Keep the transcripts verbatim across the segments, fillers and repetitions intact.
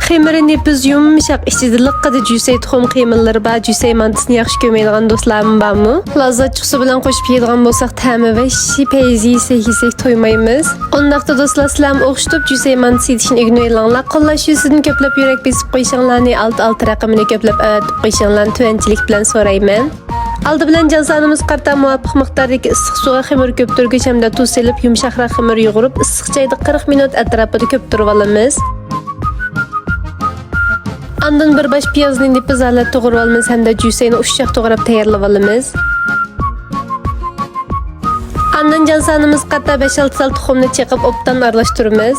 خېمىرى نېپىز، يۇمشاق، ئىچىدە لىققىدە جۈسەي تۇخۇم قىيمىلىرى بار جۈسەي مانتىسىنى ياخشى كۆرمەيدىغان دوستلارمۇ بارمۇ؟ لاززەت چۇقىسى بىلەن قوشۇپ يەيدىغان بولساق، تەمى ۋەھشىي پەيزى، يېسەك يېسەك تويمايمىز. ئۇنداقتا دوستلار، سىلەرمۇ ئوخشىتىپ جۈسەي مانتىسى يېتىشنى ئۆگىنىۋېلىڭلار. قوللاش يۈزىسىدىن كۆپلەپ يۈرەك بېسىپ قويۇشۇڭلارنى، ئالتە ئالتە رەقىمىنى كۆپلەپ ئەۋەتىپ قويۇشۇڭلارنى تۆۋەنچىلىك بىلەن سورايمەن. ئالدى بىلەن جانسانىمىزغا قارىتا مۇۋاپىق مىقداردىكى ئىسسىق سۇغا خېمىر كۆپتۈرگۈچ ھەمدە تۇز سېلىپ، يۇمشاقراق خېمىر يۇغۇرۇپ، ئىسسىق جايدا قىرىق مىنۇت ئەتراپىدا كۆپتۈرۈۋالىمىز. ئاندىن بىر باش پىيازنى نېپىز ھالەتتە توغرىۋالىمىز ھەمدە جۈسەينى ئۇششاق توغراپ تەييارلىۋالىمىز. ئاندىن جانسانىمىزغا قارىتا بەش-ئالتە تال تۇخۇمنى چېقىپ، ئوبدان ئارىلاشتۇرىمىز.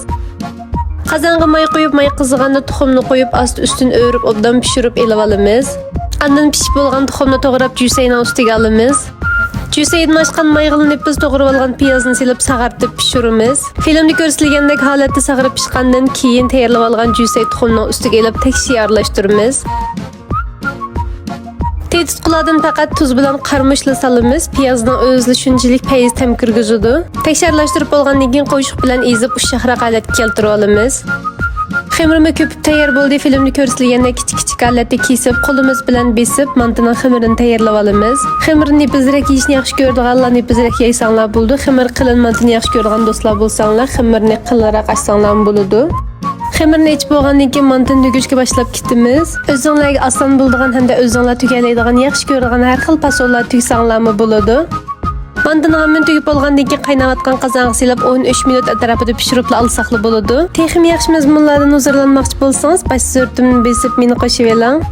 قازانغا ماي قۇيۇپ، ماي قىزىغاندا تۇخۇمنى قۇيۇپ، ئاستى-ئۈستىنى ئۆرۈپ، ئوبدان پىشۇرۇپ ئېلىۋالىمىز. ئاندىن پىشىپ بولغان تۇخۇمنى توغراپ، جۈسەينىڭ ئۈستىگە ئالىمىز. جۈسەيدىن ئاشقان مايغىلا نېپىز توغرىۋالغان پىيازنى سېلىپ، ساغارتىپ پىشۇرىمىز. فىلىمدا كۆرسىتىلگەندەك ھالەتتە ساغىرىپ پىشقاندىن كېيىن، تەييارلىۋالغان جۈسەي تۇخۇمنىڭ ئۈستىگە ئېلىپ، تەكشى ئارىلاشتۇرىمىز. تېتىتقۇلاردىن پەقەت تۇز بىلەن قارىمۇچلا سالىمىز. پىيازنىڭ ئۆزىلا شۇنچىلىك پەيز تەم كىرگۈزىدۇ. تەكشى ئارىلاشتۇرۇپ بولغاندىن كېيىن، قويۇشۇق بىلەن ئېزىپ، ئۇششاقراق ھالەتكە كەلتۈرۈۋالىمىز. خېمىرىمۇ كۆپۈپ تەييار بولدى. فىلىمدا كۆرسىتىلگەندەك كىچىك كىچىك ھالەتتە كېسىپ، قولىمىز بىلەن بېسىپ، مانتىنىڭ خېمىرىنى تەييارلىۋالىمىز. خېمىرنى نېپىزرەك يېيىشنى ياخشى كۆرىدىغانلار نېپىزرەك يەيسەڭلار بولىدۇ. خېمىر قېلىن مانتىنى ياخشى كۆرىدىغان دوستلار بولساڭلار، خېمىرنى قېلىنراق ئاچساڭلارمۇ بولىدۇ. خېمىرنى ئېچىپ بولغاندىن كېيىن، مانتىنى تۈگۈشكە باشلاپ كېتىمىز. ئۆزۈڭلارگە ئاسان بولىدىغان ھەمدە ئۆزۈڭلار تۈگەلەيدىغان، ياخشى كۆرىدىغان ھەر خىل پاسونلار تۈگسەڭلارمۇ بولىدۇ. مانتىنىڭ ھەممىنى تۈگۈپ بولغاندىن كېيىن، قازانغا سېلىپ، ئون ئۈچ مىنۇت ئەتراپىدا پىشۇرۇپلا ئالساقلا بولىدۇ. تېخىمۇ ياخشى مەزمۇنلاردىن ھۇزۇرلانماقچى بولسىڭىز، باش سۈرىتىمنى بېسىپ، مېنى قوشۇۋېلىڭ.